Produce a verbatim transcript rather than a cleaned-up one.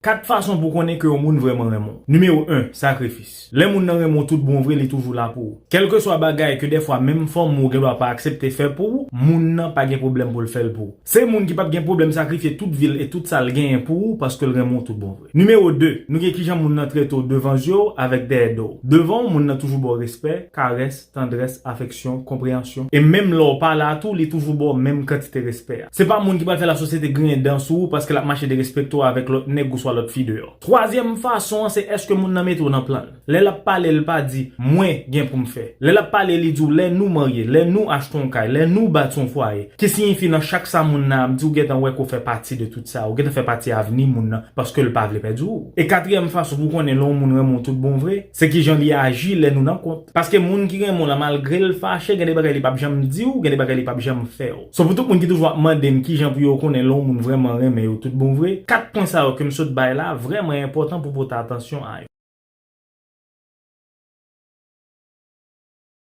Kat fason pou konnen ke yon moun vrèman renmen w. Nimewo en, sakrifis. Lè moun nan renmen w tout bon vre, li toujou la pou ou. Kèlkeswa bagay ke dèfwa menm fanmi w gendwa pa aksepte fè pou ou, moun nan pa gen pwoblèm pou l fè l pou ou. Se moun ki p ap gen pwoblèm sakrifye tout vi l e tout sa l genyen pou ou paske l renmen w tout bon vre. Nimewo de, nou gen kijan moun nan trete w devan zye w avèk dèyè do w. Devan w, moun nan toujou ba w respè, karès, tandrès, afeksyon, konpreyansyon. E menm lè w pa la tou, li toujou ba w menm kantite respè a. Se pa moun ki pral fè lasosyete griyen dan sou ou paske l ap mache derespekte w avèk lòt nèg oswa lòt fi deyò. Twazyèm fason an, se èske moun nan mete w nan plan l. Lè l ap pale, l pa di, "Mwen gen pou m fè." Lè l ap pale, li di w, "Lè nou marye, lè nou achte yon kay, lè nou bati yon fwaye." Ki siyifi nan chak sa moun nan ap di, ou gentan wè ke w fè pati de tout sa, ou gentan fè pati avni moun nan, paske l pa vle pèdi w. E katriyèm fason pou konnen lè yon moun renmen w tout bon vre, se kijan li aji lè nou nan kont. Paske moun ki renmen w la, malgre l fache, gen de bagay li p ap janm di w, gen de bagay li p ap janm fè w. So, pou tout moun ki toujou ap mande m kijan pou yo konnen lè yon moun vrèman renmen yo tout bon vre, kat pwen sa yo ke m sot bay la vrèman enpòtan pou pote atansyon a yo.